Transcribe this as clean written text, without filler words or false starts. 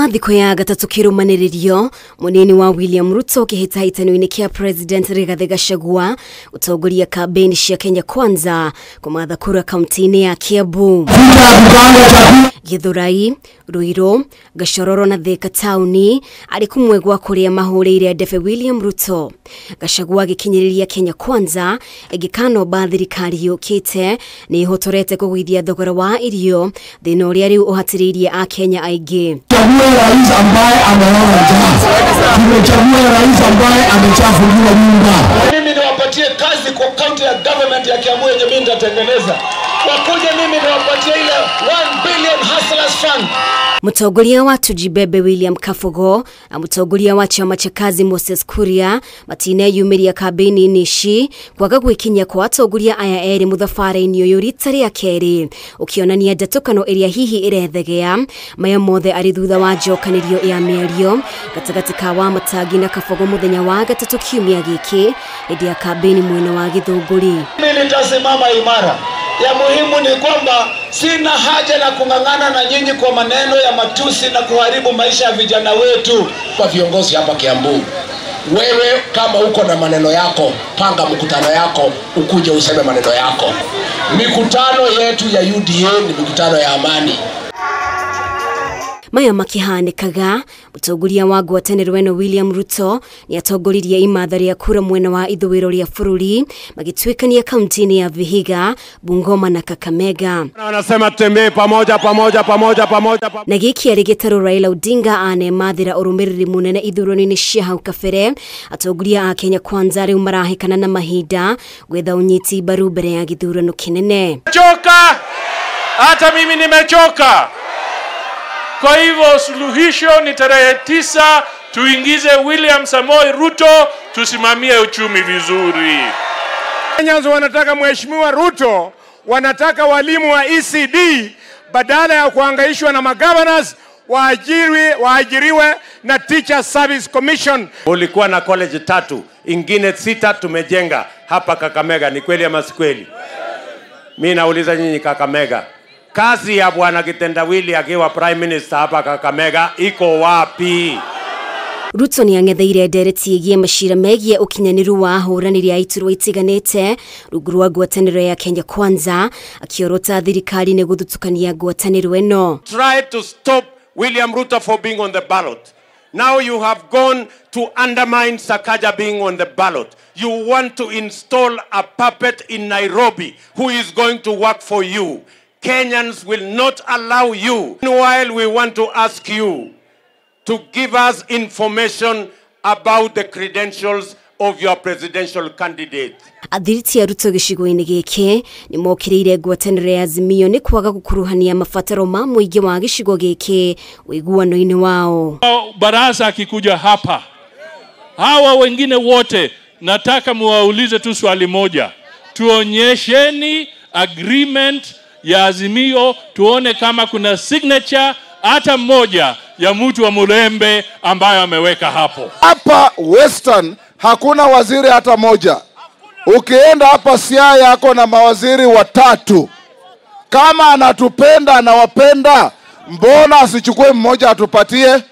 Na thikũ ya gatatũ kĩrũmanĩrĩrio munini wa William Ruto kĩhĩtahĩtano-inĩ kĩa President Rigathi Gachagua utongoria kambeni cia Kenya Kwanza kũmatha kura kaunti-inĩ ya Kiambu, Githurai, Ruiru, Gachororo na Thika tauni arĩ kumwe gwa kũrĩa mahũrĩire ndebe William Ruto. Gachagua agĩkinyĩrĩria Kenya Kwanza ĩgĩkanomba thirikari yũkĩte nĩ ĩhotorete kũgũithia thogora wa irio thĩna ũrĩa rĩu ũhatĩrĩirie Akenya aingĩ. Tumechagua rais ambaye ameona njaa. Tumechagua rais ambaye amechafuliwa nyumba. Mimi niwapatie kazi kwa county ya government ya Kiambu yenye mimi nitatengeneza. Wakuje mimi niwapatie ile 1 billion hustlers fund. Mutongoria wa Tujibebe William Kabogo na mutongoria wa chama cha kazi Moses Kuria matineyumiria kambeni-inĩ ici kwaga gwĩkinyia kwa atongoria aya erĩ mũthabara-inĩ ũyũ rita rĩa kerĩ ũkĩonania ndatũkano ĩrĩa hihi ĩrethegea. Maya mothe arĩ thutha wa njokanĩrio ya mĩario gatagatĩ ka Wamatangi na Kabogo mũthenya wa gatatũ kiumia gĩkĩ hĩndĩ ya kambeni mwena wa Githũngũri. Mimi nitasimama imara. Ya muhimu ni kwamba sina haja na kung'ang'ana na nyinyi kwa maneno ya matusi na kuharibu maisha ya vijana wetu. Kwa viongozi hapa Kiambu, wewe kama uko na maneno yako, panga mkutano yako, ukuje useme maneno yako. Mikutano yetu ya UDA ni mikutano ya amani. Maya makihanĩkaga mũtongoria wa ngwatanĩro ĩno William Ruto nĩatongoririe imatha rĩa kura mwena wa ithũĩro rĩa bũrũri magĩtuĩkania kaunti-inĩ ya Vihiga, Bungoma na Kakamega. Wanasema tutembee pamoja pamoja pamoja pamoja. Na gĩkĩ arĩ gĩtarũ Raila Odinga anemathĩra ũrũmĩrĩri mũnene ithurano-inĩ cia hau kabere. Atongoria a Kenya Kwanza rĩu marahĩkana na mahinda gwetha ũnyiti mbaru mbere ya gĩthurano kĩnene. Choka! Hata mimi nimechoka. Kwa hivyo suluhisho ni tarehe 9 tuingize William Samoei Ruto, tusimamie uchumi vizuri. Kenyans wanataka Mheshimiwa Ruto, wanataka walimu wa ECD badala ya kuhangaishwa na magovernors waajiriwe na Teacher Service Commission. Ulikuwa na college 3, ingine 6 tumejenga hapa Kakamega, ni kweli ama si kweli? Mimi nauliza nyinyi Kakamega, kazi ya bwana Kitendawili akiwa Prime Minister hapa Kakamega iko wapi? Ruto nĩang'etheire ndereti ĩgiĩ macira megiĩ ũkinyanĩru wa ahũranĩri a iturwa itiganĩte rungu rwa ngwatanĩro ya Kenya Kwanza akĩorota thirikari nĩ gũthutũkania ngwatanĩro ĩno. Try to stop William Ruto for being on the ballot. Now you have gone to undermine Sakaja being on the ballot. You want to install a puppet in Nairobi who is going to work for you. Kenyans will not allow you. Meanwhile, we want to ask you to give us information about the credentials of your presidential candidate. Athiriti a Ruto gĩcigo-inĩ gĩkĩ nĩmokĩrĩire ngwatanĩro ya Azimio nĩ kwaga gũkuruhania mabataro ma mũingĩ wa gĩcigo gĩkĩ ũiguano-inĩ wao. Barasa akikuja hapa, hawa wengine wote nataka muwaulize tu swali moja. Tuonyesheni agreement ya Azimio, tuone kama kuna signature hata moja ya mtu wa Mulembe ambayo ameweka hapo. Hapa Western hakuna waziri hata moja. Ukienda hapa Siaya yako na mawaziri 3. Kama anatupenda anawapenda, mbona asichukue mmoja atupatie?